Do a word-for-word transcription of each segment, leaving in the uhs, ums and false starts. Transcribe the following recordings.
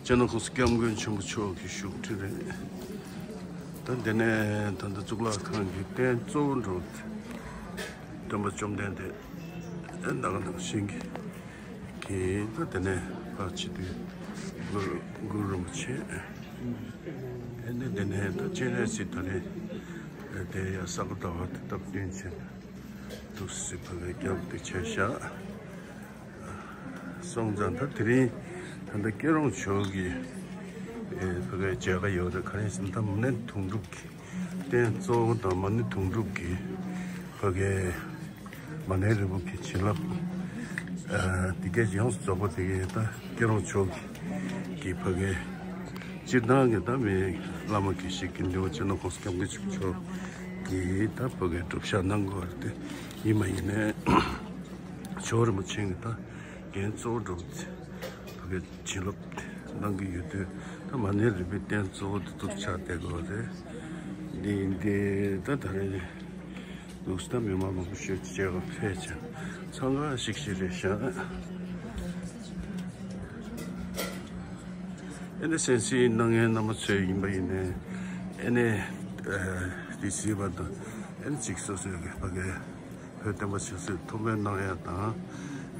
སྤྱི་ནོར་༸གོང་ས་༸སྐྱབས་མགོན་ཆེན་པོ་མཆོག་གི་བཞུགས་ཁྲི་རེད། ད་འདི་ནས་ད་ལྟ་གཙུག་ལག་ཁང་གི་རྟེན་གཙོ་བོ་འགྲོ། སྟོན་པ་བཅོམ་ལྡན་འདས་ཨེ་ད་ག་ནང་བཞིན་གྱི་གི་ད་འདི་ནས་ཕར་ཕྱི་དུས་གུ་གུ་རུ་རིན་པོ་ཆེ། ཨེ་ནས་འདི་ནས་ད་སྤྱན་རས་གཟིགས་ད་རེས་དེ་ཡ་ས་ག་ཟླ་བ་དེ་སྟབས་བསྟུན་བྱས་ནས་འདུག་སེ་ཕ་གིར་རྒྱབ་དེ་བྱས་བཞག་སོང་ཙང་ད་དེ་རིང་ད་ལྟ་སྐྱིད་གྲོང་ཆོས་ཀྱི་ཨེ་ཕ་གིའི་མཇལ་ཁ་ཡོད་རེད། ག་རེ་ཟེར་ན་ད་མ་ཎི་དུང་སྒྲུབ་ཀྱི་རྟེན་གཙོ་བོ་དང་མ་ཎི་དུང་སྒྲུབ་ཀྱི་ཕ་གིའི་མ་ཎི་རིལ་བུ་གི་བྱིན་རླབས་ཨ་དེ་གས་ཡོངས་སུ་རྫོགས་པ་དེ་གས་ད་སྐྱིད་གྲོང་ཆོས་ཀྱི་ཕ་གིའི་སྤྱིར་བཏང་གི་ད་མི་བླ་མ་དགེ་བཤེས་དགེ་འདུན་པ་སྤྱི་ནོར་༸གོང་ས་༸སྐྱབས་མགོན་ཆེན་པོ་མཆོག་གིས་ད་ཕ་གིའི་སྒྲུབ་ཞག་གནང་དགོས་པ་རེད་དེ། ཡིན་མ་ཡིན་ནའི་ཇོ་བོ་རིན་པོ་ཆེ་གིས་ད་འགན་གཙོ་བོ་སྒྲུབ་ཕ་གིའི་བྱིན་རླབས་གནང་གི་ཡོད་དུས་ད་མ་ཎི་རིལ་བུའི་རྟེན་གཙོ་བོ་དེ་འདུག་ཆགས་བསྡད་དགོས་པ་རེད། འདི་འདི་ད་ད་རེས་འདུག་སེ་ད་མི་མང་མང་པོ་ཞིག་བཅས་པ་ཕེབས་ཀྱང་འཚང་ཁ་ཤིག་ཤིག་རེད་ཤག་ཨེ་ནས་གསན་གཟིགས་གནང་མཁན་རྣམ་པ་ཚོས་ཡིན་པ་ཡིན་ནའི་ཨེ་ནས་ཨ་དེ་གཟིགས་པ་དང་ཨེ་ནས་ཅིག་སོ་སོའི་གི་ཕ་གིའི་བོད་བསྟན་པ་ཆབ་སྲིད་ཐུགས་ཕན་གནང་ཡ་དང་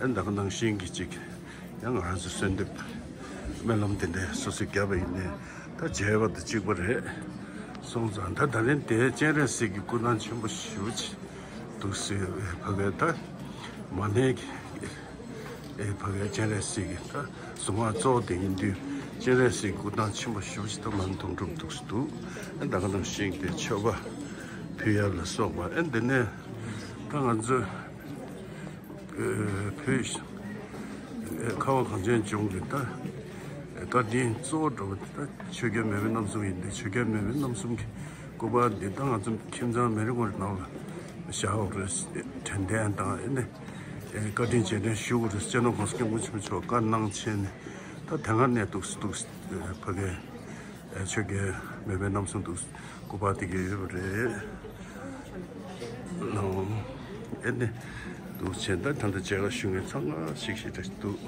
ཨེ་ནས་ད་ག་ནང་བཞིན་གྱི་ཅིག་ཡང་ང་རང་ཚོ་གསོལ་འདེབས་སྨོན་ལམ་དེ་འདྲ་སོ་སོས་བརྒྱབ་པ་ཡིན་ནའི་ད་མཇལ་བ་དང་གཅིག་པ་རེད། སོང་ཙང་ད་ད་རིང་དེ་སྤྱན་རས་གཟིགས་ཀྱི་སྐུ་ཐང་ཆེན་པོ་ཞེ་པོ་ཅིག་འདུག་སེ་ཕ་གིར་ད་མ་ཎི་གི་ཨེ་ཕ་གིར་སྤྱན་རས་གཟིགས་ཀྱི་ད་གཟུངས་སྔགས་གཙོ་བོ་དེ་ཡིན་དུས་སྤྱན་རས་གཟིགས་སྐུ་ཐང་ཆེན་པོ་ཞེ་པོ་ཅིག་ད་མ་ཎི་དུང་སྒྲུབ་འདུག་སེ་འདུག་ཨེ་ད་ག་ནང་བཞིན་དེ་མཆོད་པ་ཕུལ་ཡ་ལ་སོགས་པ་ཨེ་འདི་ནས་ད་ང་ཚོ་ཨེ་བོད་ཨེ་ཁ་བ་གངས་ཅན་ལྗོངས་ཀྱི་ད་ཨེ་བཀའ་དྲིན་གཙོ་བོ་འགྲོ་བ་དེ་ད་ཆོས་རྒྱལ་མེས་དབོན་རྣམ་གསུམ་ཡིན་ཏེ། ཆོས་རྒྱལ་མེས་དབོན་རྣམ་གསུམ་གྱི་སྐུ་པར་འདི་ད་ང་ཚོ་ཁྱིམ་ཚང་མི་རེ་ངོ་རེ་ནང་ལ་བཞག་ཡོད་རེད། དྲན་རྟེན་དང་ཨེ་ནས་ཨེ་བཀའ་དྲིན་རྗེས་དྲན་ཞུ་དགོས་རེད། སྤྱི་ནོར་༸གོང་ས་༸སྐྱབས་མགོན་ཆེན་པོ་མཆོག་བཀའ་གནང་བྱས་ནས་ད་དེ་སྔ་ནས་འདུག་སེ་འདུག་སེ་ཕ་གིའི་ཨེ་ཆོས་རྒྱལ་མེས་དབོན་རྣམ་གསུམ་འདུག་སེ་སྐུ་པར་དེ་གས་ཡོད་པ་རེད། ཨེ་ནས་འདུག་བྱས་ད་ད་ལྟ་མཇལ་ཁ་ཞུ་མཁན་འཚང་ཁ་ཤིག་ཤིག་རེད་འདུག་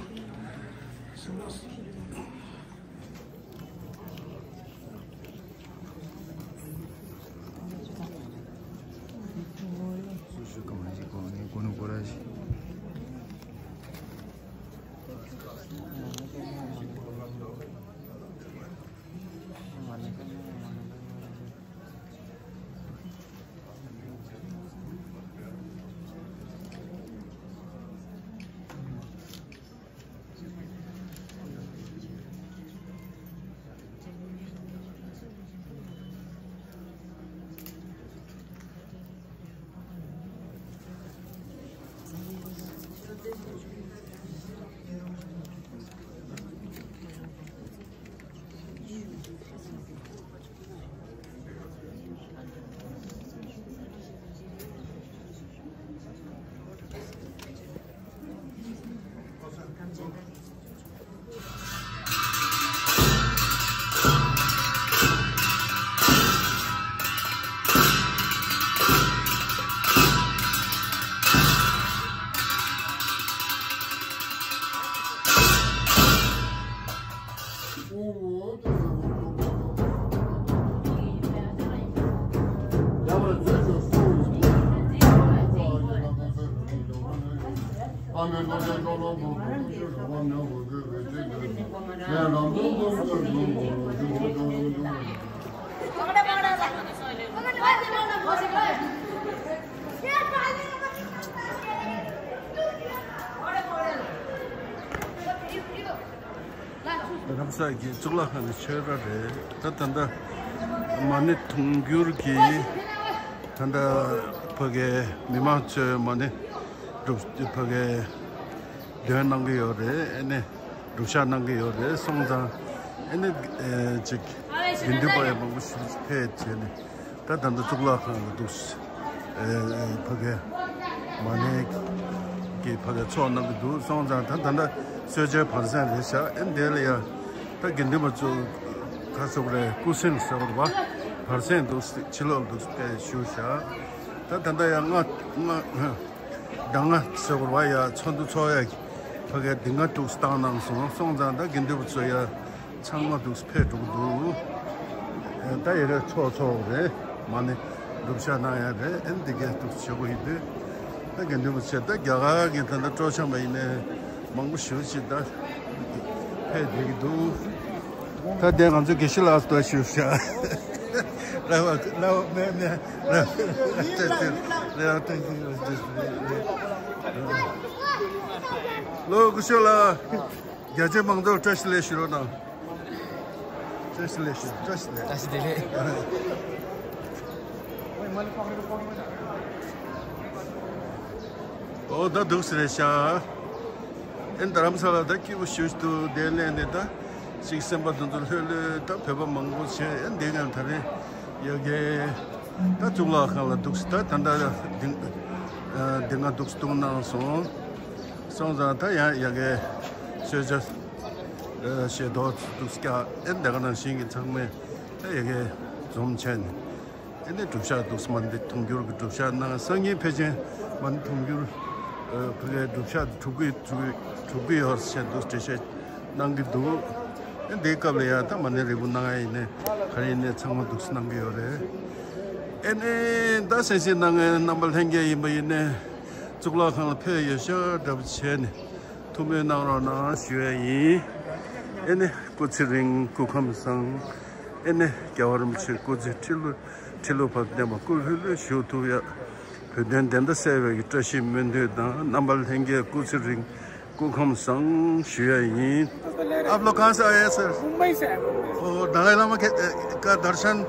རྡ་རམ་ས་གི་གཙུག་ལག་ཁང་གི་ཆོས་ར་རེད། ད་ད་ལྟ་མ་ཎི་དུང་སྒྱུར་གྱི་ད་ལྟ་ཕ་གིའི་མི་མང་ཚོས་མ་ཎི་སྒྲུབ་ཕ་གིའི་འདོན་གནང་གི་ཡོད་རེད། ཨེ་ནས་སྒྲུབ་ཞག་གནང་གི་ཡོད་རེད། སོང་ཙང་ཨེ་ནས་ཨེ་ཅིག་དགེ་འདུན་པ་ཡང་མང་པོ་ཞིག་ཕེབས་བྱས་ནས། ད་ད་ལྟ་གཙུག་ལག་ཁང་ལ་འདུག་ཨེ་ཕ་གིའི་མ་ཎི་གི་ཕ་གིའི་ཚོགས་གནང་གི་འདུག་སོང་ཙང་ད་ད་ལྟ་གསོལ་ཇའི་བར་གསེང་རེད་ཤག་ཨེ་འདི་ལ་ཡ་ད་དགེ་འདུན་པ་ཚོ་ག་ཚོད་རེད། སྐུ་གཟན་ཟེར་བ་བར་གསེང་འདུག་ཕྱི་ལོགས་འདུག་ཕེབས་བཞུགས་ཤག་ད་ད་ལྟ་ཡ་ལྔ་ལྔ་ཟླ་ལྔ་ཟེར་བ་ཡ་ཚོགས་འདུ་ཚོགས་ཡ་ཕ་གིའི་འདི་ལྔ་དྲུག་བཏང་གནང་སོང་། སོང་ཙང་ད་དགེ་འདུན་པ་ཚོ་ཡ་ ཚང་མ་འདུག་ཕེབས་འགྲོ་གི་འདུག་ཨེ། ད་ཡ་གི་ཚོགས་ཚོགས་རེད། མ་ནི་སྒྲུབ་ཞག་གནང་ཡ་རེད། ཨེ་འདི་གས་འདུག་ཆོག་གི་ཡིན་དུས། ད་དགེ་འདུན་པ་ཆེ་ད་རྒྱ་གར་གྱི་ད་ལྟ་སྤྲོ་འཆམ་པ་ཡིན་ནའི་མང་པོ་ཞེ་ཅིག་ད་ཕེབས་བསྡད་ཀྱི་འདུག་ད་དེ་ང་ཚོ་དགེ་བཤེས་ལགས་ད་ཞུ་ཤག་ལའོ་ལའོ་མེ་མེ་ལའོ་ལའོ་ལའོ་ལའོ་ལོ་སྐུ་ཞབས་ལགས། རྒྱ་ཆེ་མང་ཚོགས་བཀྲ་ཤིས་བདེ་ལེགས་ཞུ་རོགས་གནང་། བཀྲ་ཤིས་བདེ་ལེགས་ཞུ། བཀྲ་ཤིས་བདེ་ལེགས། བཀྲ་ཤིས་བདེ་ལེགས། ཨོ་ད་འདུག་སེ་རེད་ཤག་ཨེ་རྡ་རམ་ས་ལ་ད་སྐྱིད་པོ་ཞེ་ཅིག་འདུག་དེ་ནས་ནི་ད་ཅིག་སེམས་པ་དེ་ཚོ་ལྷོད་ལྷོད། ད་བོད་པ་མང་པོ་བྱས་ཨེ་འདི་ང་ད་རེས་ཡ་གི་ད་གཙུག་ལག་ཁང་ལ་འདུག་སེ་ད་ད་ལྟ་འདི་འདི་ང་འདུག་སེ་བཏུང་གནང་སོང་། སོང་ཙང་ད་ཡང་ཡ་གི་གསོལ་ཇ་ཨ་ཞལ་ཏོག་ཙམ་འདུག་སྐྱ་ཨེ་འདི་ག་ནང་བཞིན་གྱི་ཚང་མས་ད་ཡ་གི་འཛོམས་བྱས་ནས་ཨེ་ནས་སྒྲུབ་ཞག་འདུག་མ་འདི་མཐོང་འགྱུར་གྱི་སྒྲུབ་ཞག་གནང་། སང་ཉིན་ཕལ་ཆེར་མ་འདི་མཐོང་འགྱུར་ཨ་ཕ་གའི་སྒྲུབ་ཞག་གྲུབ་ཀྱི་གྲུབ་ཀྱི་གྲུབ་ཀྱི་ཡོད་ཟེར་འདུག་འགྲེལ་བཤད་གནང་གི་འདུག་ཨེ་འདིའི་སྐབས་ལ་ཡ་ད་མ་ནི་རེ་སྒུག་གནང་ཡ་ཡིན་ནས་ག་རེ་ཡིན་ནས་ཚང་མ་འདུག་གནང་གི་ཡོད་རེད། ཨེ་ནས་ད་གསན་གཟིགས་གནང་མཁན་རྣམ་པ་ལྷན་རྒྱས་ཡིན་པ་ཡིན་ནས་གཙུག་ལག་ཁང་ལ་ཕེབས་ཡོད་ཤག་འདྲ་པོ་བྱས་ནས། ཐུགས་སྨོན་གནང་རོགས་གནང་ཞུ་ཡ་ཡིན། ཨེ་ནི་སྐུ་ཚེ་རིང་སྐུ་ཁམས་བཟང་། ཨེ་ནི་རྒྱལ་བ་རིན་པོ་ཆེ་སྐུ་ཚེ་ཁྲི་ལོ་ཁྲི་ལོ་བར་བརྟན་པ་སྐུ་ལྷོད་ལྷོད་བཞུགས་ཐུབ་ཡ། བོད་དོན་བདེན་མཐའ་གསལ་བའི་གི་བཀྲ་ཤིས་སྨོན་འདུན་དང་རྣམ་པ་ལྷན་རྒྱས་སྐུ་ཚེ་རིང་སྐུ་ཁམས་བཟང་ཞུ་ཡ་ཡིན། आप लोग कहाँ से आए हैं सर? मुंबई से आए, मुंबई। ओ, दलाई लामा के, का दर्शन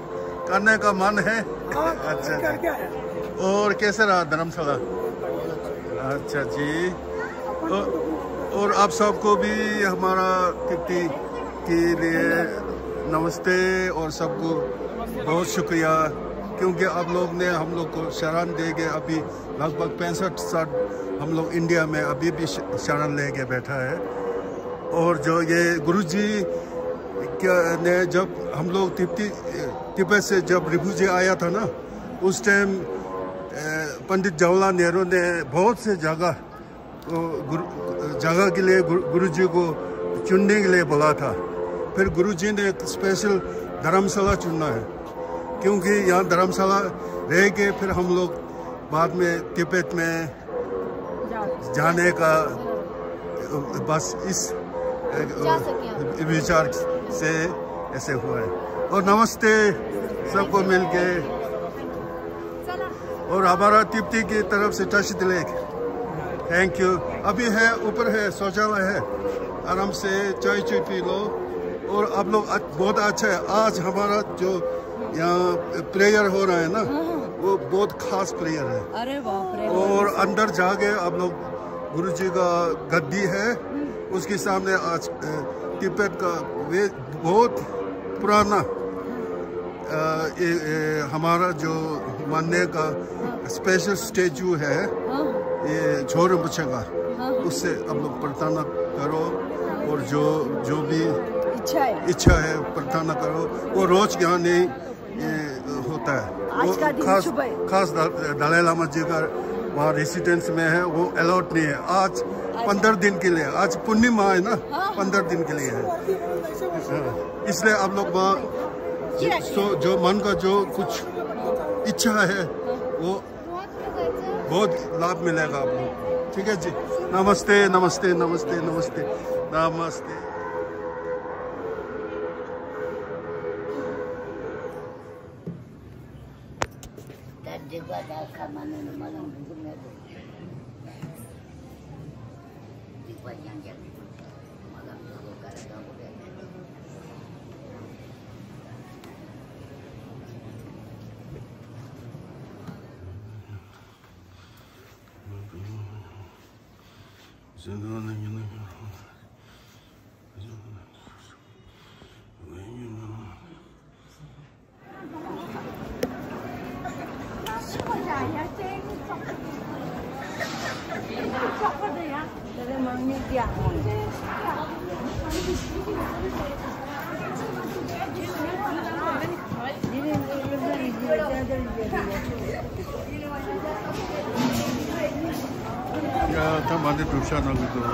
करने का मन है? हाँ, अच्छा, करके आया। और कैसे रहा धर्मशाला? अच्छा जी। और, और आप सबको भी हमारा तृप्ति के लिए नमस्ते और सबको बहुत शुक्रिया, क्योंकि आप लोग ने हम लोग को शरण दे के अभी लगभग पैंसठ साल हम लोग इंडिया में अभी भी श-, शरण लेके बैठा है। और जो ये गुरुजी क्या ने जब हम लोग तिब्बती, तिब्बत से जब रिफ्यूजी आया था ना, उस टाइम, अ, पंडित जवाहरलाल नेहरू ने बहुत से जगह, वो गुरु, जगह के लिए गुरु, गुरुजी को चुनने के लिए बोला था। फिर गुरुजी ने एक स्पेशल धर्मशाला चुना है, क्योंकि यहाँ धर्मशाला रह के फिर हम लोग बाद में तिब्बत में जाने का बस इस विचार से ऐसे हुआ है। और नमस्ते सबको मिलके। और हमारा तिब्बती की तरफ से टशित लेक। Thank you. अभी है, ऊपर है, शौचालय है, आराम से चाय चुई पी लो। और आप लोग अच-, बहुत अच्छा है। आज हमारा जो यहाँ प्रेयर हो रहा है ना, हाँ, हाँ। वो बहुत खास प्रेयर है। अरे बाप रे। और अंदर जाके आप लोग गुरुजी का गद्दी है, हम्म। उसके सामने आज, अ, तिब्बत का वे बहुत पुराना, अ, ये, ये हमारा जो मानने का स्पेशल स्टैचू है, हाँ। ये छोर रिम्पोछे का, हाँ। उससे आप लोग प्रार्थना करो और जो, जो भी इच्छा है। इच्छा है, प्रार्थना करो। वो रोज यहाँ नहीं, ये होता है। आज वो का दिन खास, सुबह। खास दा-, दलाई लामा जी का वहाँ रेसिडेंस में है, वो अलाउड नहीं है। आज अच्छा। पंद्रह दिन के लिए, आज पूर्णिमा है ना, हाँ, हाँ। पंद्रह दिन के लिए है। हाँ, इसलिए आप लोग वहाँ जी, जो, जो मन का जो कुछ इच्छा है, वो बहुत लाभ मिलेगा आप लोग। ठीक है जी। नमस्ते, नमस्ते, नमस्ते, नमस्ते, नमस्ते। ཡ། ད་མ་ཎི་སྒྲུབ་ཞག་གནང་གི་འདུག་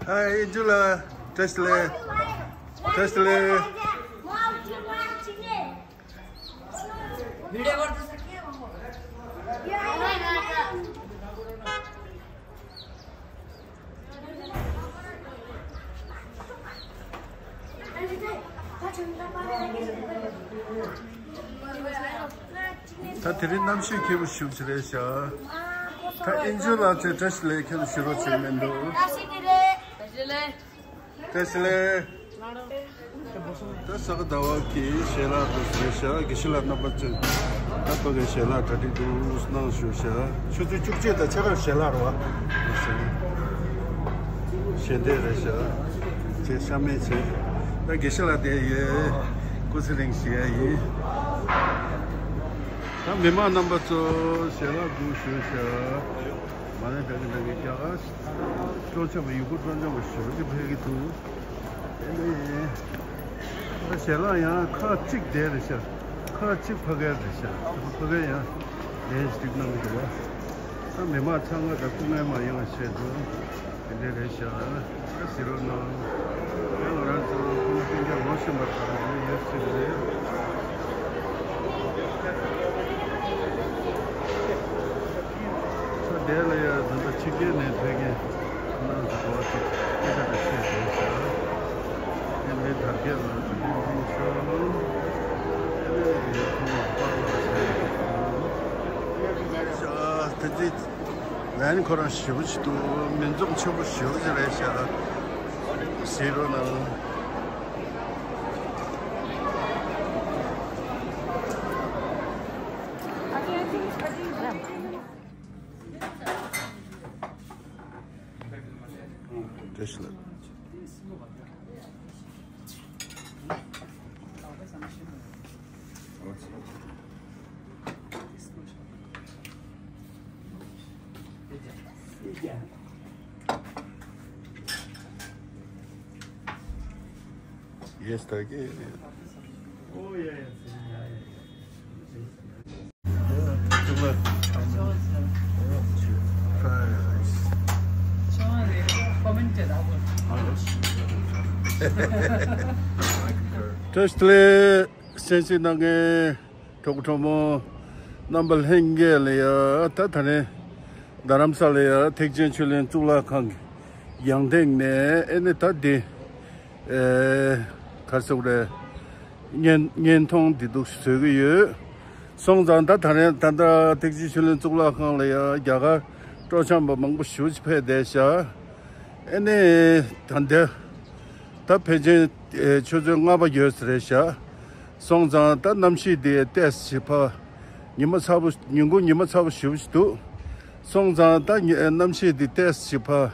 ཨ་ཨེ་ཇུ་ལ་བཀྲ་ཤིས་བདེ་ལེགས། བཀྲ་ཤིས་བདེ་ལེགས། ད་དེ་རིང་གནམ་གཤིས་ཁེ་པོ་ཞེ་པོ་ཅིག་རེད་ཤག་ད་ཨེ་ཇུ་ལགས་ཚོས་བཀྲ་ཤིས་བདེ་ལེགས་ཁྱེད་ཚོ་ཞུ་རོགས་བྱེད་མི་འདུག་བཀྲ་ཤིས་བདེ་ལེགས། ད་ས་ག་ཟླ་བ་གི་ཞལ་ལག་དེ་རེད་ཤག་དགེ་བཤེས་ལགས་རྣམ་པ་ཚོས་ད་ཕ་གིའི་ཞལ་ལག་གྲ་སྒྲིག་འདུག་གནང་ཞུ་ཤག་ཆུ་ཚོད་བཅུ་གཅིག་དང་ཕྱེད་ཀར་ཞལ་ལག་རེད་བ། ཞལ་འདེབས་རེད་ཤག་ཅེས་ཤ་མེད་བྱས། ད་དགེ་བཤེས་ལགས་དེ་ཡོད། སྐུ་ཚེ་རིང་ཞུ་ཡ་ཡིན། ད་མི་མང་རྣམ་པ་ཚོ་ཞལ་ལག་འདུག་ཞུ་ཤག་མ་ཎི་བགྲང་གིན་བགྲང་གིན་རྒྱ་གར་སྤྲོ་འཆམ་པ་ཡུལ་སྐོར་སྤྲོ་འཆམ་པ་ཞེ་པོ་ཅིག་ཕེབས་ཀྱི་འདུག་དེ་ནས་ད་ཞལ་ལག་ཡང་ཁག་གཅིག་དེ་རེད་ཤག་ཁག་གཅིག་ཕ་གིར་རེད་ཤག་ཕ་གིར་ཡང་ལན་ཞིག་གནང་གི་འདུག་ད་མི་མང་ཚང་མ་ད་སྐུ་ངལ་མ་ཡོང་བ་ཆེད་དུ་དེ་འདྲ་རེད་ཤག་ད་ཟེར་རོགས་གནང་། ད་ང་རང་ཚོ་ཁོང་སྤུན་ཀྱག་ལོ་གཞོན་པ་དང་ཡོད་སྲིད་རེད། ད་དེ་ལ་ཡ་ད་ལྟ་ཕྱི་རྒྱལ་ནས་ཕེབས་མཁན་ཁོ་རང་ཚོ་གོ་བ་ཅིག་སྐད་ཆ་དང་བཤད་བསྡད་ཤག་དེ་མི་དར་རྒྱས་ལ་དེ་འདྲ་ཡིན་ཤག་དེ་ཚོ་ལན་ཁོ་རང་ཞེ་པོ་ཞིག་འདུག་མི་འཛོམས་ཆེན་པོ་ཞེ་པོ་ཅིག་རེད་ཤག་ཟེར་རོགས་གནང་། བཀྲ་ཤིས་ལགས། Yes, thank you. Oh, yeah, yeah, yeah, yeah. བཀྲ་ཤིས་བདེ་ལེགས། གསན་གཟིགས་གནང་མཁན་གྲོགས་པོ་གྲོགས་མོ་རྣམ་པ་ལྷན་རྒྱས་ལ་ཡ། ད་ད་རེས་རྡ་རམ་ས་ལ་ཡ་ཐེག་ཆེན་ཆོས་གླིང་གཙུག་ལག་ཁང་གི་ཡང་སྟེང་ནས་ཨེ་ནི་ད་འདི་ཨེ་ག་རེ་ཟེར་དགོས་རེད། བརྙན་བརྙན་ཐུང་འདི་འདུག་བཟོ་གི་ཡོད། སོང་ཙང་ད་ད་རེས་ད་ལྟ་ཐེག་ཆེན་ཆོས་གླིང་གཙུག་ལག་ཁང་ལ་ཡ་རྒྱ་གར་སྤྲོ་འཆམ་པ་མང་པོ་ཞེ་པོ་ཅིག་ཕེབས་བསྡད་ཤག་ཨེ་ནི་ད་འདི་ད་ཕལ་ཆེར་ཨེ་ཆུ་ཚོད་ལྔ་པ་ཡོལ་ས་རེད་ཤག་སོང་ཙང་ད་གནམ་གཤིས་འདི་ཏོག་ཙམ་ཕར་ཉི་མ་ཚ་པོ་ཉིན་གུང་ཉི་མ་ཚ་པོ་ཞེ་པོ་ཅིག་འདུག་སོང་ཙང་ད་ཉི་གནམ་གཤིས་འདི་ཏོག་ཙམ་ཕར་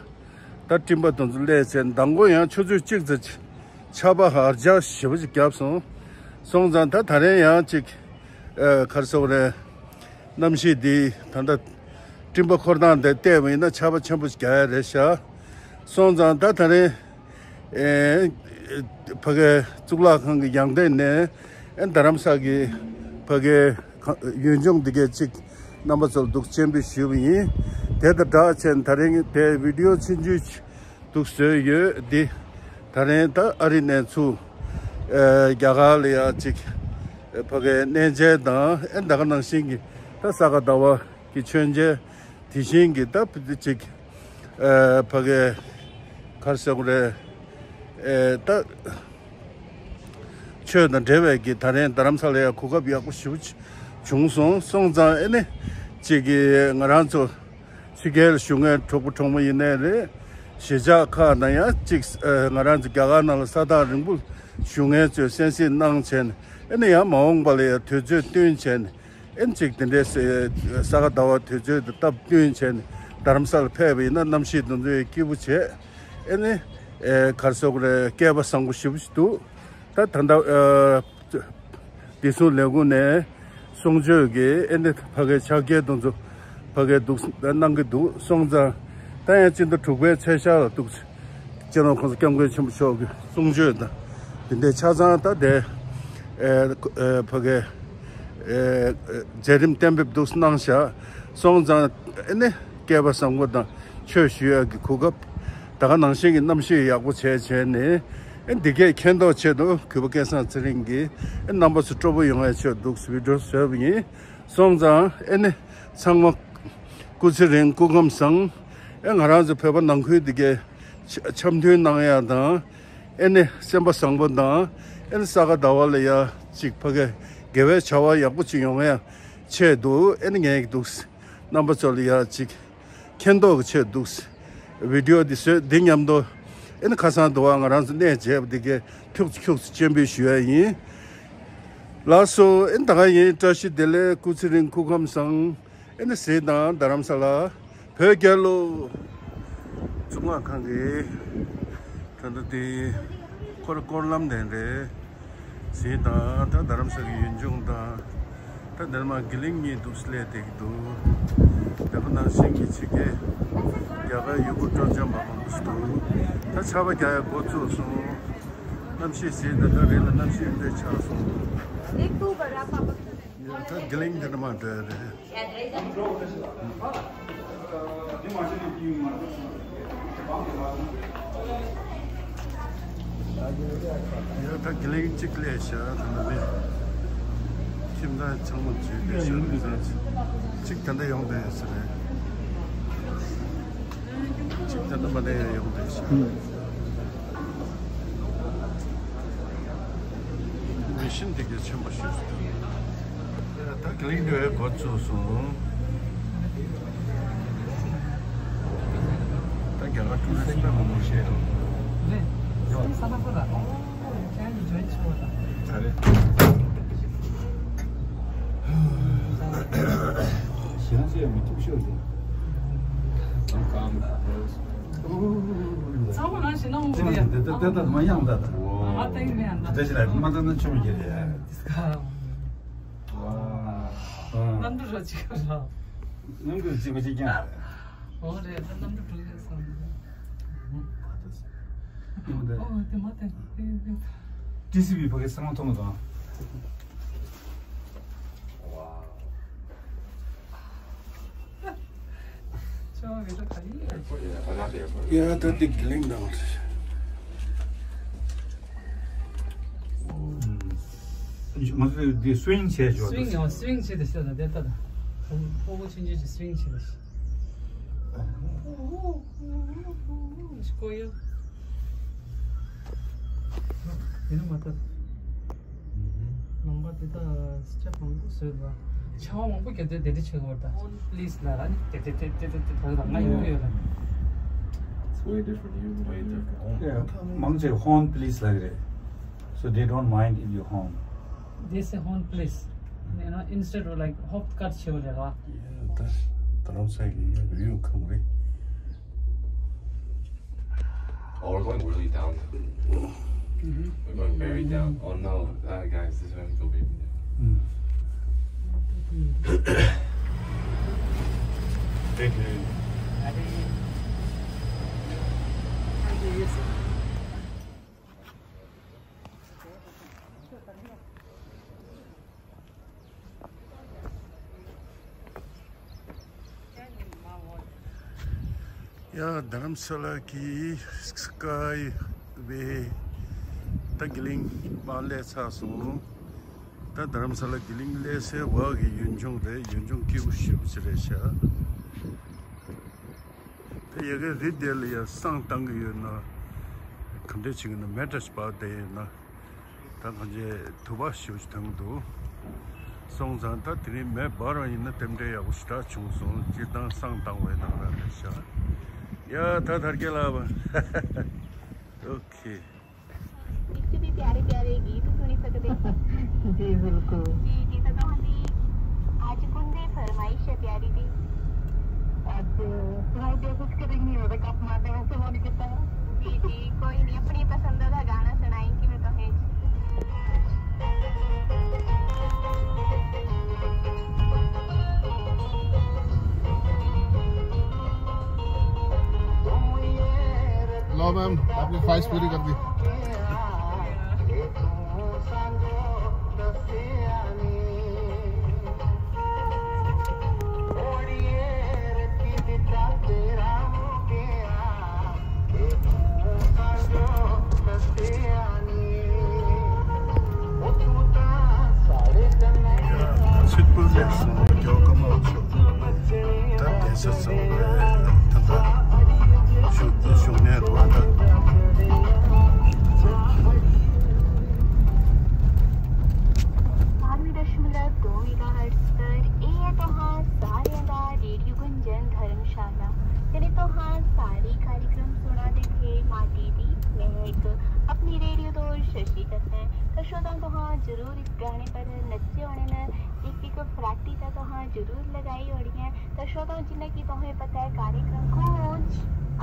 ད་སྤྲིན་པ་དེ་ཚོ་སླེབས་ཚེ་མདང་དགོང་ཡང་ཆུ་ཚོད་གཅིག་ཙམ་ཆར་པ་ཧར་རྒྱག་ཞེ་པོ་ཅིག་བརྒྱབ་སོང་། སོང་ཙང་ད་ད་རེས་ཡང་ཅིག་ཨ་ག་རེ་ཟེར་དགོས་རེད། གནམ་གཤིས་འདི་ད་ལྟ་སྤྲིན་པ་འཁོར་སྟངས་དེ་བལྟས་པ་ཡིན་ན་ཆར་པ་ཆེན་པོ་ཞིག་རྒྱག་ཡ་རེད་ཤག་སོང་ཙང་ད་ད་རེས་ཨེ་ཕ་གའི་གཙུག་ལག་ཁང་གི་ཡང་སྟེང་ནས་ཨེ་རྡ་རམ་ས་གི་ཕ་གའི་ཡུལ་ལྗོངས་འདི་གའི་ཅིག་རྣམ་པ་ཚོར་འདུག་སྤྱན་འབུལ་ཞུས་པ་ཡིན། དེ་དང་སྦྲགས་བྱས་ད་རེས་དེ་བི་ཌི་ཡོ་ཆུང་ཆུང་འདུག་བཟོས་ཡོད། འདི་ད་རེས་ད་ཨ་རི་ནས་ཚུར་ཨེ་རྒྱ་གར་ལ་ཡ་ཅིག་ཨེ་ཕ་གའི་གནས་མཇལ་དང་ཨེ་ད་ག་ནང་བཞིན་གྱི་ད་ས་ག་ཟླ་བ་གི་མཆོད་མཇལ་དེ་བཞིན་གྱི་ད་ཅིག་ཨེ་ཕ་གའི་ག་རེ་ཟེར་དགོས་རེད། ཨེ་ད་ཆུ་ ཆོས་དང་འབྲེལ་བའི་གི་ད་རིང་རྡ་རམ་ས་ལ་ཡང་གོ་སྐབས་ཡག་པོ་ཞེ་པོ་ཅིག་བྱུང་སོང་། སོང་ཙང་ཨེ་ནི་ཅིག་གི་ང་རང་ཚོ་ཕྱི་རྒྱལ་བཞུགས་མཁན་གྲོགས་པོ་གྲོགས་མོ་ཡིན་ནའི་རེད། གཞིས་ཆགས་ཁག་ནང་ཡང་ཅིག་ཨ་ང་རང་ཚོ་རྒྱ་གར་ནང་ལ་ས་ཐག་རིང་པོ་བཞུགས་མཁན་ཚོས་གསན་གཟིགས་གནང་བྱས་ནས་ཨེ་ནི་ཡང་མ་འོངས་པ་ལ་ཡང་དུས་ཚོད་བསྟུན་བྱས་ནས། ཨེ་ནི་ཅིག་དེ་འདྲའི་ས་ག་ཟླ་བ་དུས་ཚོད་དང་སྟབས་བསྟུན་བྱས་ནས་རྡ་རམ་ས་ལ་ཕེབས་པ་ཡིན་ན་གནམ་གཤིས་དེ་ཚོ་ཡང་སྐྱིད་པོ་བྱས། ཨེ་ནི་ཨེ་ག་རེ་ཟེར་དགོས་རེད། སྐལ་པ་བཟང་པོ་ཞེ་པོ་ཞིག་འདུག་ད་ད་ལྟ་ཨ་བདེ་སྲུང་ལས་ཁུངས་ནས་གསུང་ཆོས་ཀྱི་ཨེ་ནི་ཕ་གའི་ཕྱག་འཁྱེར་དེ་ཚོ་ཕ་གའི་འདུག་གནང་གི་འདུག་སོང་ཙང་ད་ཡང་སྤྱི་ཟླ་དྲུག་པའི་ཚེས་ཤར་ལ་འདུག་སྤྱི་ནོར་༸གོང་ས་༸སྐྱབས་མགོན་ཆེན་པོ་མཆོག་གི་གསུང་ཆོས་དང་དེ་འདྲའི་ཆ་ཚང་ད་དེ་ཨེ་ཨེ་ཕ་གའི་ཨེ་མཛད་རིམ་གཏན་འབེབས་འདུག་གནང་བཞག་སོང་ཙང་ཨེ་ནི་སྐལ་པ་བཟང་པོ་དང་ཆོས་ཞུ་ཡག་གི་གོ་སྐབས་ད་ག་ནང་བཞིན་གྱི་གནམ་གཤིས་ཡག་པོ་བྱས་བྱས་ནས་ཨེ་འདི་གས་མཁྱེན་རྟོགས་ཆེད་དུ་གུས་པ་སྐལ་བཟང་ཚེ་རིང་གིས་ཨེ་རྣམ་པ་ཚོ་སྤྲོ་པོ་ཡོང་ཡག་ཆེད་འདུག་བི་ཌིའོ་བཟོས་པ་ཡིན། སོང་ཙང་ཨེ་ནི་ཚང་མ་སྐུ་ཚེ་རིང་སྐུ་ཁམས་བཟང་། ཨེ་ང་རང་ཚོ་བོད་པ་ནང་ཁུལ་འདི་གའི་འཆམ་འཆམ་མཐུན་གནང་ཡག་དང་། ཨེ་ནི་སེམས་པ་བཟང་པོ་དང་། ཨེ་ནི་ས་ག་ཟླ་བ་ལ་ཡ་གཅིག་ཕ་གའི་དགེ་བའི་བྱ་བ་ཡག་པོ་ཅིག་ཡོང་ཡག་ཆེད་དུ་ཨེ་ནི་ངས་འདུག་རྣམ་པ་ཚོ་ལ་ཡ་གཅིག་མཁྱེན་རྟོགས་ཀྱི་ཆེད་འདུག་བི་ཌིའོ་འདི་བཟོས་འདི་མཉམ་དུ་ཨེ་ནི་ཁ་སང་དུ་བ་ང་རང་ཚོ་གནས་མཇལ་བ་འདི་གའི་ཁྱུག་ཙམ་ཁྱུག་ཙམ་སྤྱན་འབུལ་ཞུ་ཡག་ཡིན། ལགས་སོ། ཨེ་ནི་ད་ག་ཡིན། བཀྲ་ཤིས་བདེ་ལེགས། སྐུ་ཚེ་རིང་། སྐུ་ཁམས་བཟང་། ཨེ་ནི་གཟིགས་དང་རྡ་རམ་ས་ལ་བོད་རྒྱལ་ལོ། གཙུག་ལག་ཁང་གི་ད་ལྟ་དེ་ཁོ་ར་སྐོར་ལམ་དེ་རེད། གཟིགས་དང་ད་རྡ་རམ་ས་གི་ཡུལ་ལྗོངས་དང་ད་འདིར་མ་དགེ་ལེགས་གཉིས་འདུག་སླེབས་བསྡད་ཀྱི་འདུག་དེ་ག་ནང་བཞིན་གྱི་ཕྱི་རྒྱལ་རྒྱ་གར་ཡུལ་སྐོར་སྤྲོ་འཆམ་པ་མང་པོ་ཞིག་འདུག་ད་ཆར་པ་རྒྱག་ཡག་འགོ་བཙུགས་སོང་། གནམ་གཤིས་གཟིགས་དང་ད་རེས་ལ་གནམ་གཤིས་འདི་འདྲ་ཆགས་སོང་། ཡ་ད་དགེ་ལེགས་འདི་ནས་མར་འགྲོ་ཡ་རེད། ཡ་ད་དགེ་ལེགས་གཅིག་སླེབས་ཤག་ད་ནི་ཁྱིམ་བདག་ཚང་མ་བྱས་སླེབས་ཤག་གཅིག་ད་ལྟ་ཡོང་བསྡད་ཡོད་ས་རེད། གཅིག་ད་ལྟ་མ་ནས་ཡོང་བསྡད་ཤག་མི་ཤིན་འདི་གའི་ཆེན་པོ་ཞིག་ད་དགེ་ལེགས་འགྲོ་བའི་འགོ་བཙུགས་སོང་། ད་རྒྱ་གར་ཊུ་རི་སི་ཊི་མང་པོ་ཤེས་ཡོང་། ད་རེད། གཞན་ཚོས་མི་ཐུབ་ཤོས་རེད། ཚང་མ་ལ་ཞེ་ན་འོང་གི་རེད། དེ་ལྟ་མ་ཡང་ད་ད། ཨ་ཏིང་མེ་ཨ་ད། དེ་ཞིག་ལ་མ་ད་ན་ཆུ་མི་རྒྱལ་རེད། ཨ། གནམ་གྲུ་རོ་གཅིག་ར། གནམ་གྲུ་གཅིག་པ་གཅིག་རྐྱང་རེད། འོ་རེད། ད་གནམ་གྲུ་གྲུ་ཡོད་སོང་། ཨོ་དེ་མ་དེ་དེ་དེ། ཊི་སི་ཝི་ཕ་གི་ཚང་མ་མཐོང་གི་འདུག་ཡ་ད་དེ་དགེ་ལེགས་དང་། ང་ཚོ་དེ་སུ་ཝིང་བྱས་ཞོག་སུ་ཝིང་ཡང་སུ་ཝིང་བྱས་ཏེ་ཤོད་ད་དེ་ལྟ་ད། ཕོ་བོ་ཆུང་ཆུང་ཅིག་སུ་ཝིང་བྱས་ཏེ་ཤོད། ཤི་ཀོ་ཡ། དེ་ནི་མ་ད། ལུང་པ་དེ་དག་ཆ་མང་པོ་བཟོས་པ། ཆ་བ་མང་པོ་རྒྱབ་དུས་དེ་འདྲ་བྱེད་དགོས་པ་དང་། Please ལབ་ར་ནི་དེ་དེ་དེ་དེ་དེ་དེ་ད་ང་ཡོང་གི་ཡོད་ལ། It's way different. You, way different. Yeah, མང་ཆེ་ཧོན་པི་ལི་སི་ལབ་ཀྱི་རེད། So they don't mind if you honk. They say honk please. You know, instead of like hop cut བྱེད་པ་རེད་ར། Yeah, that's what I'm saying. You, you come with. Oh, we're going really down. Mm-hmm. We're going very down. Oh no, uh, guys, this is going to go very down. Mm. Thank you. ཡ་རྡ་རམ་ས་ལ་གི་སི་ཀའི་ཝེ་ད་དགེ་ལེགས་མར་སླེབས་ཚར་སོང་། ད་རྡ་རམ་ས་ལ་དགེ་ལེགས་སླེབས་སའི་འོག་གི་ཡུལ་ལྗོངས་རེད། ཡུལ་ལྗོངས་སྐྱིད་པོ་ཞེ་པོ་ཅིག་རེད་ཤག་ད་ཡ་གི་རི་དེ་ལ་ཡ་བསང་བཏང་གི་ཡོད་ན། ག་འདྲ་བྱེད་ཀྱི་ན་མེ་འདྲ་ཞིག་འབར་བསྡད་ཡོད་ན། ད་ ད་གང་ཅི་དུ་བ་ཞུ་ཐང་དུ་སོང་ཙང་ད་དེ་རིང་མེ་འབར་བ་ཡིན་ན་རྟེན་འབྲེལ་ཡག་པོ་ཞེ་དྲག་བྱུང་སོང་། སྤྱིར་བཏང་བསང་བཏང་བའི་ནང་ར་རེད་ཤག་ཡ་ད་དར་རྒྱས་ལགས་པ། ཨོ་ཁེ། इससे भी प्यारे प्यारे गीत सुनी सकदे। जी बिल्कुल। जी जी। तो तुहां दी अज कुंदे फरमाइश है प्यारी दी। अज सुनाई दे कुछ करेंगी, मेरा कप मारने वास्ते फोन किया। जी जी, कोई नहीं, अपनी पसंदीदा गाना सुनाई कि मैं तुहें। लो मैम, आपकी ख्वाहिश पूरी कर दी। སྲིད་པུར་སླེབས་སོང་། རྒྱལ་བ་ཀརྨ་པ་མཆོག་ད་གདན་ས་གཙོ་བོའི་ད་ལྟ་བཞུགས་བཞུགས་གནས་རུ་ད། बानवे दशमलव दो मेगाहर्ट्ज पर ਇਹ ਹੈ ਤੁਹਾਡਾ ਸਾਰਿਆਂ ਦਾ ਰੇਡੀਓ ਗੁੰਜਨ ਧਰਮਸ਼ਾਲਾ। ਜਿਹੜੇ ਤੁਹਾਡਾ ਸਾਰੇ कार्यक्रम सुना दे थे माँ दीदी महक अपनी रेडियो दोस्त शशि करते हैं। तो श्रोताओं, तुहां जरूर इस गाने पर नच्चे होने न, एक एक फराटी का तुहां जरूर लगाई होनी है। तो श्रोताओं, जिन्हें की तुहें पता है कार्यक्रम कुछ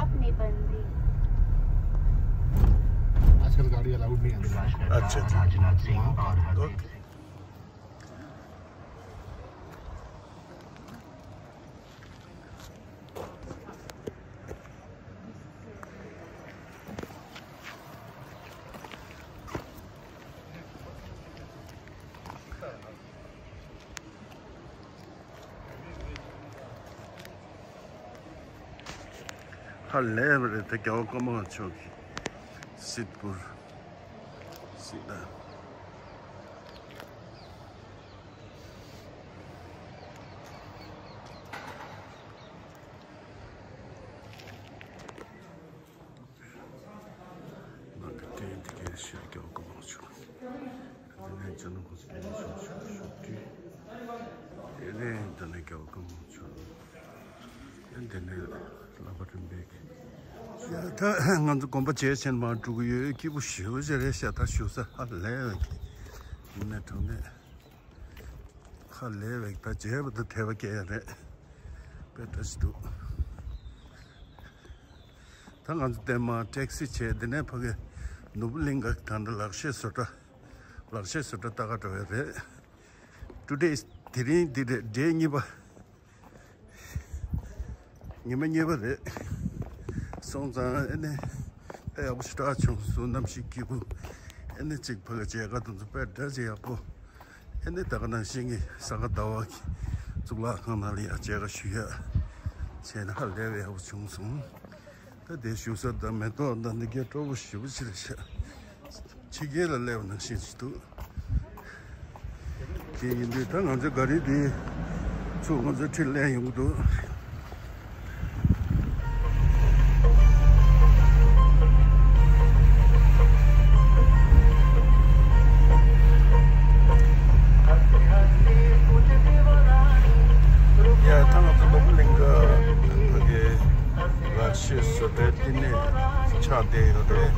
अपने बंदी। आजकल गाड़ी अलाउड नहीं है। अच्छा, अच्छा। राजनाथ सिंह और ओके। ཧ་ལས་པ་རེད། ད་རྒྱལ་བ་ཀརྨ་པ་མཆོག་གི་སྲིད་པུར་སྲིད་ལ། ནང་གི་རྟེན་དེ་གའི་ཞལ་རྒྱག་གོ་མང་ཆུང་། དེ་ནས་ཅི་ནུ་ཁོ་སི་ལེན་ཤོག་ཤོག་ཤོག་དུས། དེ་ནས་འདི་ནས་རྒྱག་གོ་མང་ཆུང་། དེ་ནས་ལམ་པ་རིམ་པས་ཀྱི། ཡ་ད་ང་ཚོ་དགོན་པ་བྱས་ཕྱིན་མར་འགྲོ་གི་ཡོད། སྐྱིད་པོ་ཞེ་པོ་ཅིག་རེད་ཤག་ད་བཞུགས་ས་ཧ་ལས་པ་གི། དངོས་གནས་དྲང་གནས་ཧ་ལས་པ་གི། ད་བྱས་པ་ད་དད་པ་སྐྱེ་ཡ་རེད། དཔེ་བཀྲ་ཤིས་འདུག་ད་ང་ཚོ་བརྟན་མ་ཊེག་སི་བྱས། དེ་ནས་ཕ་གི་ནོར་བུ་གླིང་ག་ད་ལྟ་ལག་ཤེས་བཟོ་གྲྭ། ལག་ཤེས་བཟོ་གྲྭ་ལྟ་ག་འགྲོ་ཡ་རེད། ཊུ་ཌེ་དེ་རིང་འདི་རེད། ཌེ་གཉིས་པ། ཉི་མ་གཉིས་པ་རེད། སོང་ཙང་ཨེ་ནི་དཔེ་ཡག་པོ་ཞེ་དྲག་བྱུང་སོང་། གནམ་གཤིས་སྐྱིད་པོ། ཨེ་ནི་གཅིག་ཕ་གི་མཇལ་ཁ་དེ་ཚོ་དཔེ་འདྲ་ཅིག་ཡག་པོ། ཨེ་ནི་ད་ག་ནང་བཞིན་གྱི་ས་ག་ཟླ་བ་གི་གཙུག་ལག་ཁང་ནང་ལ་ཡ་མཇལ་ཁ་ཞུ་ཡ་བྱས་ནས་ཧ་ལས་པའི་ཡག་པོ་བྱུང་སོང་། ད་དེ་བཞུགས་ས་དང་མེ་ཏོག་དང་འདི་གའི་སྤྲོ་པོ་ཞེ་པོ་ཅིག་རེད་ཤག་ཕྱི་རྒྱལ་ལ་སླེབས་པ་ནང་བཞིན་ཞིག་འདུག་དེ་ཡིན་དུས་ད་ང་ཚོའི་ག་རི་དེ་ཚུར་ང་ཚོའི་འཁྲིས་ལ་ཡོང་གི་འདུག་ཡ་ད་ང་ཚོ་ནོར་བུ་གླིང་ག་ཕ་གི་ལག་ཤེས་བཟོ་གྲྭའི་བསྟི་གནས་ཆགས་བསྡད་ཡོད་རེད།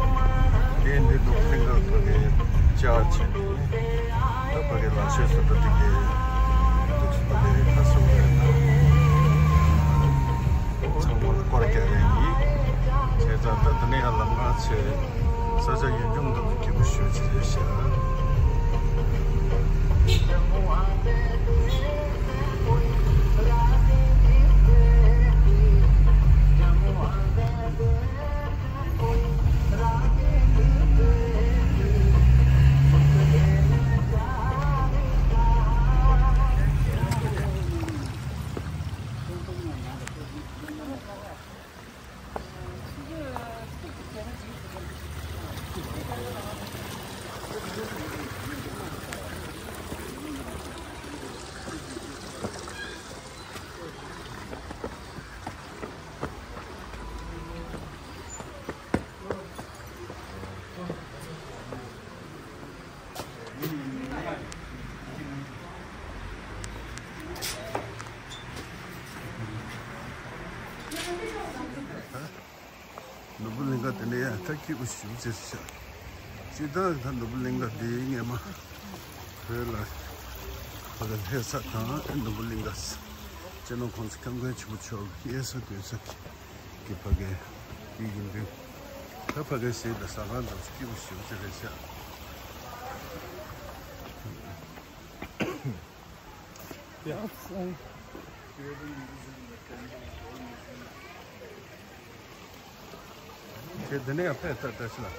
དེ་འདི་ནོར་བུ་གླིང་ག་ཕ་གི་ཅར་ཆེ་ནས་ད་ཕ་གི་ལག་ཤེས་བཟོ་གྲྭ་དེ་གའི་འདུག་ཕ་གི་ཁ་སོ་རེད། ཚང་མ་སྐོར་རྒྱག་ཡ་ཡིན། བྱས་ཙང་ད་དེ་ནས་ཡང་ལམ་ཁ་ཆེ། ས་ཆ་ཡུལ་ལྗོངས་དང་སྐྱིད་པོ་ཞེ་པོ་ཅིག་རེད་ཤག་སྐྱིད་པོ་ཞེ་པོ་ཅིག་བྱས། སྤྱིར་བཏང་ད་ནོར་བུ་གླིང་ག་འདི་སྔས་མ་བོད་ལ་ཕ་གི་ལྷ་ས་དང་ནོར་བུ་གླིང་ག་སྤྱི་ནོར་གོང་ས་སྐྱབས་མགོན་ཆེན་པོ་མཆོག་གི་གཡས་ས་སྡོད་ས་གི་ཕ་གི་དེ་ཡིན་དུས། ད་ཕ་གི་གཟིགས་དང་ཟ་ཁང་དང་སྐྱིད་པོ་ཞེ་པོ་ཅིག་རེད་ཤག་དེ་འདི་ནས་ཡང་ཕེབས་ཐུབ་བཀྲ་ཤིས་ལགས།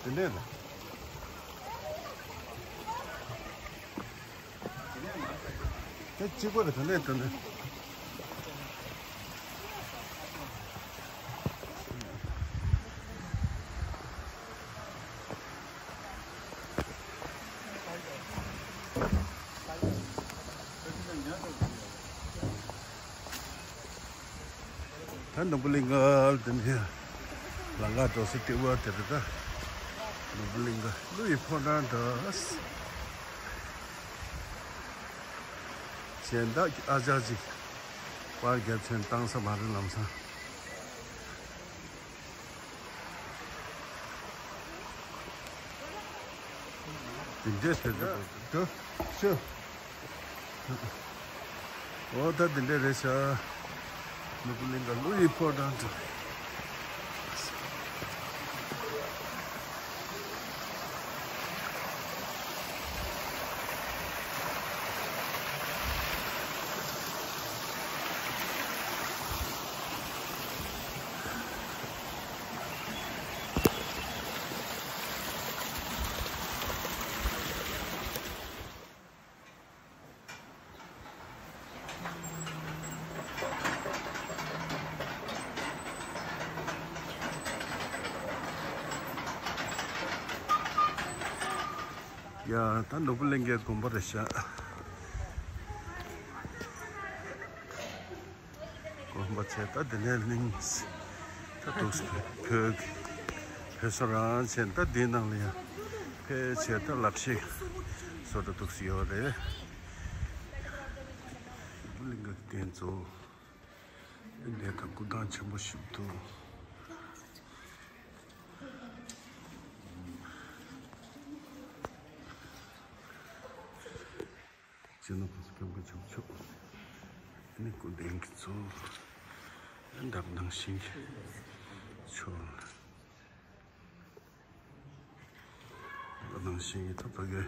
འདི་ནས་ལ། དེ་གཅིག་པ་རེད། དེ་ནས་དེ་ནས། ད་ནོར་བུ་གླིང་ག་དེ་ནས་ལམ་ཁ་འགྲོ་ས་ལྟེ་བ་དེ་རེད་ད། ནོར་བུ་གླིང་ག་ཀླུ་ཡི་ཕོ་བྲང་འདྲ། གཞན་དག་གི་ཨ་ཅག་ཅིག་པར་རྒྱག་ཚན་བཏང་ས་མ་རེད་ལམ་སང་། འདི་འདྲས་དེ་འདྲ་འདུག་ཤོ། འོ་ད་འདི་འདྲས་རེད་ཤག་ནོར་བུ་གླིང་ག་ཀླུ་ཡི་ཕོ་བྲང་དུ། ཡ་ད་ནོར་བུ་གླིང་གའི་དགོན་པ་རེད་ཤག་དགོན་པ་བྱས་ད་འདི་ནས་གླིང་ད་འདུག་སེ་བོད་བོད་ས་རང་བྱས་ད་འདི་ནང་ལ་ཡང་ཕལ་ཆེར་ད་ལག་ཤེས་བཟོ་འདྲ་འདུག་སེ་ཡོད་རེད། ནོར་བུ་གླིང་ག་གི་རྟེན་གཙོ་བོ་འདི་ད་སྐུ་ཐང་ཆེན་པོ་ཞིག་འདུག་སྤྱི་ནོར་གོང་ས་སྐྱབས་མགོན་ཆེན་པོ་མཆོག་ནི་སྐུ་རྟེན་གྱི་གཙོ་བོ་ད་ག་ནང་བཞིན་གྱི་ཆོག་ད་ག་ནང་བཞིན་གྱི་ད་ཕ་གི་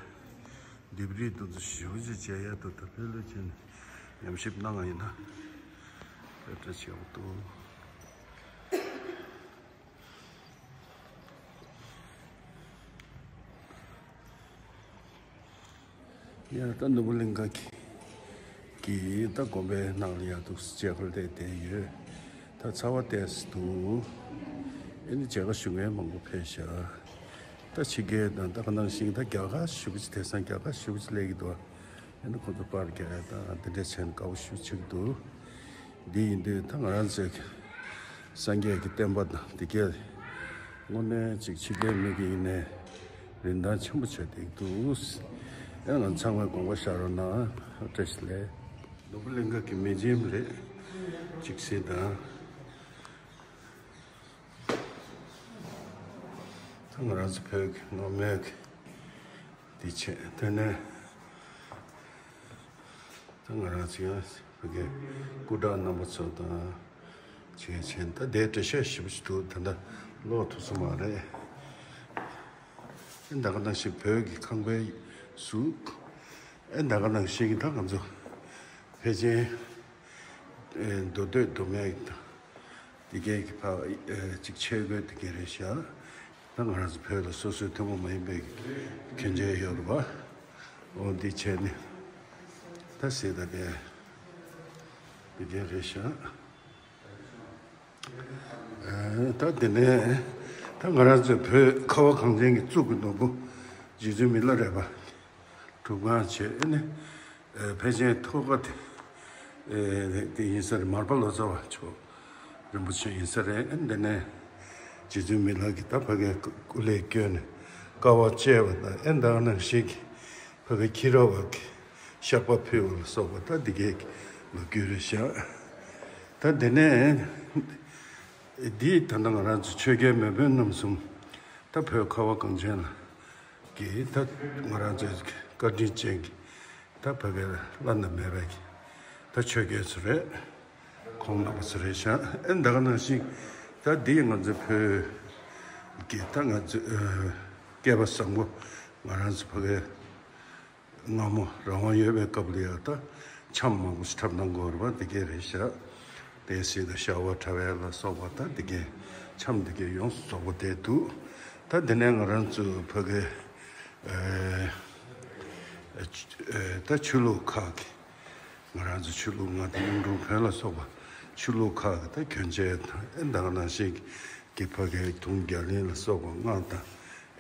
ལྡེབས་རིས་འདི་ཚོ་ཞེ་པོ་ཅིག་མཇལ་ཡག་འདུག་ད་ལྷོད་ལྷོད་བྱས་ནས་ཉམས་ཞིབ་གནང་བ་ཡིན་ན་དཔེ་བཀྲ་ཤིས་ཡག་པོ་འདུག་ཡ་ད་ནོར་བུ་གླིང་ག་གི་གི་ད་དགོན་པའི་ནང་ལ་ཡ་འདུག་སེ་མཇལ་ཁ་སླེབས་བསྡད་ཡོད། ད་ཚ་བ་ཏོག་ཙམ་འདུག་ཨེ་ནི་མཇལ་ཁ་ཞུ་མཁན་མང་པོ་ཕེབས་ཤག་ད་ཕྱི་རྒྱལ་དང་ད་ག་ནང་བཞིན་ད་རྒྱ་གར་ཞེ་པོ་ཅིག་དེང་སང་རྒྱ་གར་ཞེ་པོ་ཅིག་སླེབས་ཀྱི་འདུག་ཨེ་ནི་ཁོང་ཚོ་པར་རྒྱག་ཡ་ད་འདི་འདྲ་བྱས་ནས་དགའ་པོ་ཞེ་པོ་ཅིག་འདུག་འདི་ཡིན་དུས་ད་ང་རང་ཚོའི་སངས་རྒྱས་ཀྱི་བསྟན་པ་དང་འདི་གས་དངོས་གནས་ཅིག་ཕྱི་རྒྱལ་མི་གི་ཡིན་ནའི་རིན་ཐང་ཆེན་པོ་ཆགས་བསྡད་འདུག་ཨེ་ང་ཚང་མས་དགོངས་པ་བཞག་རོགས་གནང་། བཀྲ་ཤིས་བདེ་ལེགས། ནོར་བུ་གླིང་ག་གི་མི་འཇིམ་རེད། ཅིག་གཟིགས་དང་། ད་ང་རང་ཚོ་བོད་ཀྱི་སྔོན་མའི་འདི་བྱས་དེ་ནས་ད་ང་རང་ཚོ་ཡང་བོད་ཀྱི་སྐུ་དྲག་རྣམ་པ་ཚོ་དང་བྱས་བྱས་ད་དེ་འགྲེལ་བཤད་ཞིབ་ཞིབ་འདུག་ད་ལྟ་ཀློག་ཐུབ་ས་མ་རེད། ད་ག་ནང་བཞིན་བོད་ཀྱི་ཁང་པའི་གཟུགས། ཨེ་ད་ག་ནང་བཞིན་གྱི་ད་ང་ཚོ་ཕལ་ཆེར་ཨེ་མདོ་སྟོད་མདོ་སྨད་ཀྱི་ད་འདི་གའི་གི་ཕ་ཨེ་ཅིག་ཆས་གོས་འདི་གའི་རེད་ཤག་ད་ང་རང་ཚོ་བོད་ལ་སོ་སོའི་ཐུན་མོང་མ་ཡིན་པའི་གི་གྱོན་ཆས་ཡོད་རེད་པ། འོ་འདི་བྱས་ནས་ད་གཟིགས་དང་དེ་འདི་གའི་རེད་ཤག་ཨ་ད་དེ་ནས་ད་ང་རང་ཚོའི་བོད་ཁ་བ་གངས་ཅན་གྱི་གཙུག་གི་ནོར་བུ་རྗེ་བཙུན་མི་ལ་རས་པ་སྒྲུབ་ཁང་བྱས། ཨ་ནི་ཨ་ཕལ་ཆེར་ཐོག་ཁ་དེ་ཨ་དེ་ཡིན་ས་རེད། མར་པ་ལོ་ཙཱ་བ་མཆོག་རིན་པོ་ཆེ་ཡིན་ས་རེད། ཨ་ནི་དེ་ནས་རྗེ་བཙུན་མི་ལ་གིས་ད་ཕ་གིའི་སྐུ་ལས་བསྐྱོན་ནས་དཀའ་བ་སྤྱད་པ་དང་། ཨ་ནི་ད་ག་ནང་བཞིན་གྱི་ཕ་གི་ཁྱི་ར་བ་གི་བཤགས་པ་ཕུལ་བ་ལ་སོགས་པ་ད་འདི་གའི་ལོ་རྒྱུས་རེད་ཤག་ད་དེ་ནས་ འདིས་ད་ལྟ་ང་རང་ཚོ་ཆོས་རྒྱལ་མེས་དབོན་རྣམ་གསུམ། ད་བོད་ཁ་བ་གངས་ཅན་ལ་གི་ད་ང་རང་ཚོའི་བཀའ་དྲིན་ཅན་གྱི་ད་ཕ་གིར་བླ་ན་མེད་པའི་གི་ད་ཆོས་རྒྱལ་ཚོ་རེད། ཁོང་རྣམ་པ་ཚོ་རེད་ཤག་ཨེ་ད་ག་ནང་བཞིན་ད་འདི་ང་ཚོའི་བོད་ཀྱི་ད་ང་ཚོའི་ཨ་སྐལ་པ་བཟང་པོ་ང་རང་ཚོ་ཕ་གིར། སྔ་མོ་རང་དབང་ཡོད་པའི་སྐབས་ལ་ཡང་ད་འཆམ་མང་པོ་ཞིག་འཁྲབ་གནང་དགོས་རེད་པ། དེ་གས་རེད་ཤག་དེ་སྲིད་དུ་ཤ་བ་འཁྲབ་ཡ་ལ་སོགས་པ་ད་དེ་གས་འཆམ་དེ་གས་ཡོངས་སུ་རྫོགས་པ་བསྡད་འདུག་ད་དེ་ནས་ང་རང་ཚོ་ཕ་གི་ཨེ་ཨེ་ད་ཆོས་ལུགས་ཁག་གི་ང་རང་ཚོ་ཆོས་ལུགས་ལྔ་དང་གཡུང་དྲུང་བོན་ལ་སོགས་པ་ཆོས་ལུགས་ཁག་གི་ད་གྱོན་ཆས་དང་ཨེ་ད་ག་ནང་བཞིན་གྱི་ཕ་གི་དུང་རྒྱ་གླིང་ལ་སོགས་པ་སྔགས་དང་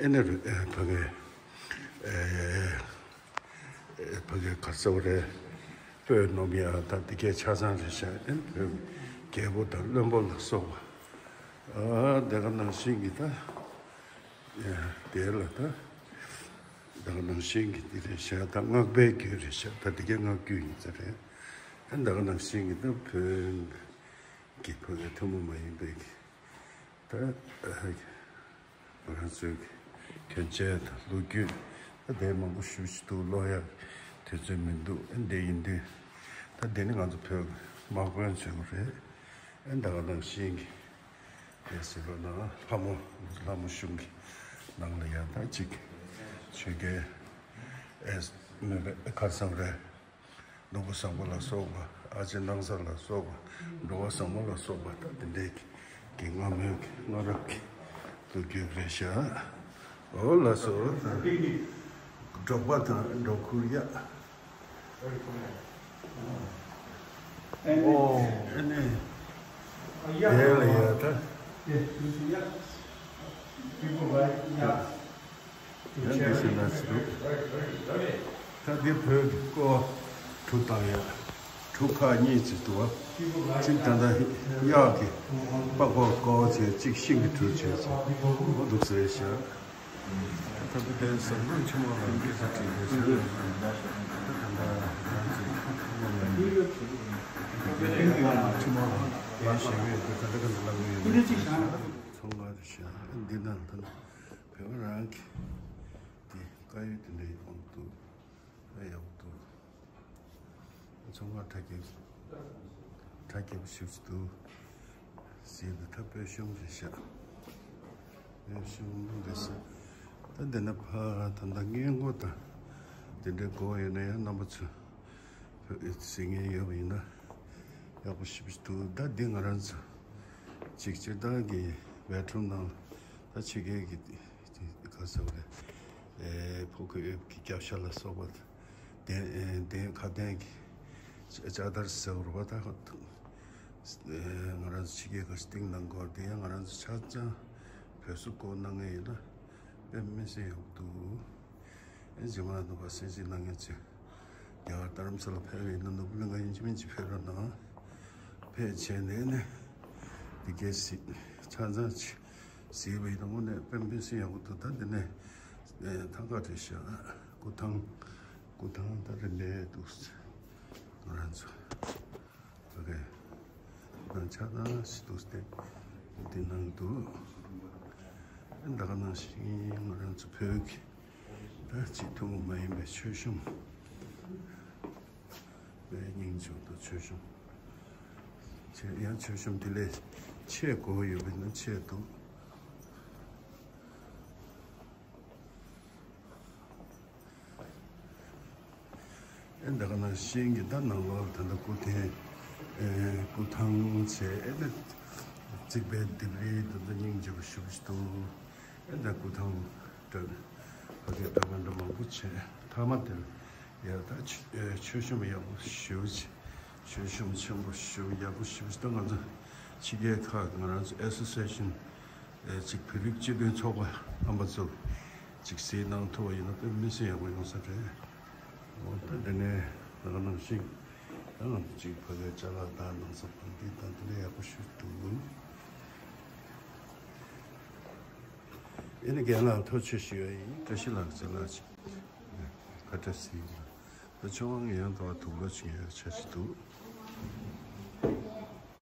ཨེ་ནི་རུ་ཨེ་ཕ་གི་ཨེ། ཕ་གི་ག་རེ་ཟེར་བ་རེད། སྤོས་སྣོམ་ཡ་དང་དེ་གས་ཆ་ཚང་རེད་ཤག་ཨེ་བོད་རྒྱལ་པོ་དང་བློན་པོ་ལ་སོགས་པ། ཨ་དེ་ག་ནང་བཞིན་གྱི་ད་དེ་ལ་ད་དེ་ག་ནང་བཞིན་གྱི་དེ་རེད་ཤག་ད་སྔགས་པའི་རྒྱུད་རེད་ཤག་ད་དེ་གས་སྔགས་རྒྱུད་ཡིན་ས་རེད། ཨ་དེ་ག་ནང་བཞིན་གྱི་ད་བོད་ཀྱི་ཕ་གི་ཐུན་མོང་མ་ཡིན་པའི་གི་ད། ང་རང་ཚོའི་གྱོན་ཆས་དང་ལོ་རྒྱུས་ད་དེ་མང་པོ་ཞེ་པོ་ཅིག་འདུག་ཀློག་ཡག་དུས་ཚོད་མི་འདུག་ཨེ་འདི་ཡིན་དུས་ད་དེ་ནི་ང་ཚོ་བོད་དམག་དཔོན་ཚོའི་རེད། ཨེ་ད་ག་ནང་བཞིན་གྱི་དེ་ཟེར་བ་ན་ལྷ་མོ་ལྷ་མོ་གཞུང་གི་ནང་ལ་ཡང་ད་ཅིག་ཆོས་རྒྱལ་ཨེ་མེད་པའི་ཁར་སང་རེད། ནོར་བུ་བཟང་པོ་ལ་སོགས་པ། ཨ་ཅེ་སྣང་ས་ལ་སོགས་པ། འགྲོ་བ་བཟང་མོ་ལ་སོགས་པ་ད་དེ་འདྲའི་གི་སྔ་མོའི་གི་སྔ་རབས་ཀྱི་ལོ་རྒྱུས་རེད་ཤག་འོ་ལགས་སོ། ད་འབྲོག་པ་དང་འབྲོག་ཁུལ་ཡ། ཨོ་ཨེ་ནི་དེ་ལ་ཡ་ད། ཡང་འདི་ཟེར་ན་ཟེར་འདུག་ད་འདི་བོད་ཀྱི་སྐོར་གྲུ་བཏང་ཡ། གྲུ་ཁག་གཉིས་ཅིག་འདུག་བ། གཅིག་ད་ལྟ་གཡག་གི་པགས་པ་སྐོར་བྱས། གཅིག་ཤིང་གི་གྲུ་བྱས་ཚེ་འོ་འདུག་ཟེར་ཤག་ད་ལྟ་དེ་ཟམ་གདོང་ཆེན་མོ་ལ་སྐད་ཆ་དྲིས་པའི་ཚེ་ད་ལྟ་ང་ཚོས་ཁོང་ལ་ཆེན་མོ་ལ་ཡང་ཞེ་བའི་དེ་ག་འདྲ་ག་འདྲ་ལབ་ཀྱི་ཡོད་མེད་ཅིག་ཚོང་ཁང་རེད་ཤག་འདི་ན་ད་ལྟ། བོད་པ་རང་གི་དེ་དཀར་ཡོལ་དེ་འདྲ་ཡོང་འདུག་ཨ་ཡག་པོ་འདུག་ཚོང་ཁང་གྲ་རྒྱས་གྲ་རྒྱས་པོ་ཞིག་འདུག་ཟེར་ནས་ད་དཔེ་ཤོམ་རེད་ཤག་དཔེ་ཤོམ་རེད་ཤག་ད་འདི་ན་ཕ་ད་ལྟ་སྔས་མགོ་དང་དེ་འདྲའི་སྒོ་ཡོད་ན་ཡང་རྣམ་པ་ཚོ་བོད་ཡིག་གཟིགས་མཁན་ཡོད་པ་ཡིན་ན་ཡག་པོ་ཞེ་པོ་ཅིག་འདུག་ད་འདི་ང་རང་ཚོ་གཅིག་སྤྱིར་བཏང་གི་བེད་རུམ་ནང་ད་ཕྱི་རྒྱལ་གྱི་ག་ཟེར་བ་རེད། ཨེ་ཕོ་ཁོ་ཨེབ་ཀྱི་རྒྱབ་ཤ་ལ་སོགས་པ་གདན་ཨེ་གདན་ཁ་གདན་གྱི་ལྕགས་དར་ཟེར་བ་རེད་པ། ད་ཨེ་ང་རང་ཚོ་ཕྱི་རྒྱལ་ག་ཞིག་བཏིང་གནང་དགོས་དེ་ཡང་ང་རང་ཚོ་ཆ་ཚང་བོད་སུ་བསྐོར་གནང་ངེས་ཡིན་ན་དཔེ་མི་སྲིད་ཡག་པོ་འདུག་ཨེ་རྗེས་མ་ནུབ་པ་སེམས་ཤིང་གནང་མཁན་ཚོས་རྒྱ་གར་རྡ་རམ་ས་ལ་ཕེབས་པ་ཡིན་ན་ནོར་བུ་གླིང་ག་ཡིན་གཅིག་མིན་གཅིག་ཕེབས་རོགས་གནང་། ཕེབས་བྱས་ནས་ནི་འདི་གའི་གཟིགས་ཆ་ཚང་གཟིགས་པ་ཡིན་ན་དངོས་གནས་དཔེ་མི་སྲིད་ཡག་པོ་འདུག་ད་འདི་ནས་ཐང་ག་རེད་ཤག་སྐུ་ཐང་སྐུ་ཐང་ད་རེད་འདྲ་འདུག་ང་རང་ཚོ། ཨོ་ཁེ། ང་ཆ་ཚང་ཞིག་འདུག་སྟེ། འདི་ནང་དུ། ད་ག་ནང་བཞིན་ང་རང་ཚོ་བོད་ཀྱི་ད་ཅིག་ཐུན་མོང་མ་ཡིན་པའི་མཆོད་གཤོམ། བའི་སྙིང་བཅུག་ཏུ་མཆོད་གཤོམ། ཆེ་ཡང་མཆོད་གཤོམ་དེ་ལས་ཆེ་དགོས་ཡོད་པ་ཡིན་ན་ཆེ་འདུག་ཨེ་ད་ག་ནང་བཞིན་གྱི་ད་ནང་ལོགས་ད་ལྟ་སྐུ་རྟེན་ཨེ་སྐུ་ཐང་བྱས་ཨེ་ད་རྩིག་པའི་ལྡེབས་རིས་ད་ལྟ་སྙིང་རྗེ་པོ་ཞེ་པོ་ཅིག་འདུག་ཨེ་ད་སྐུ་ཐང་ད་ཕ་གི་ད་ག་འདྲ་མང་པོ་བྱས་མཐའ་མ་དེར་ཡ་ད་ཆོས་ཨེ་མཆོད་གཤོམ་ཡག་པོ་ཞེ་པོ་ཅིག་མཆོད་གཤོམ་ཆེན་པོ་ཞེ་པོ་ཡག་པོ་ཞེ་པོ་ཅིག་ད་ང་ཚོ་ཕྱི་རྒྱལ་ཁག་གི་ང་རང་ཚོ་ཨེ་སོ་སི་ཨེ་ཤན། ཨེ་གཅིག་བོད་རིགས་སྤྱི་མཐུན་ཚོགས་པ་རྣམ་པ་ཚོ་གཅིག་གཟིགས་གནང་ཐུབ་པ་ཡིན་ན་དཔེ་མི་སྲིད་ཡག་པོ་ཡོང་ས་རེད། འོ་ད་འདི་ནས་ད་ག་ནང་བཞིན་ད་ང་ཚོ་གཅིག་ཕ་གིའི་ཅ་ལག་དང་ནང་ས་བང་སྒྲིག་དང་དེ་འདྲ་ཡག་པོ་ཞིག་འདུག་ཨེ་ནི་རྒན་ལགས་ཐུགས་རྗེ་ཆེ་ཞུ་ཡ་ཡིན། བཀྲ་ཤིས་ལགས་ཅ་ལག་ཅིག་ཁ་བཀྲ་ཤིས་ལགས་ད་ཆུ་དབང་ཡང་དག་དུག་ལོག་ཅིག་ཡོད་ཆ་ཞིག་འདུག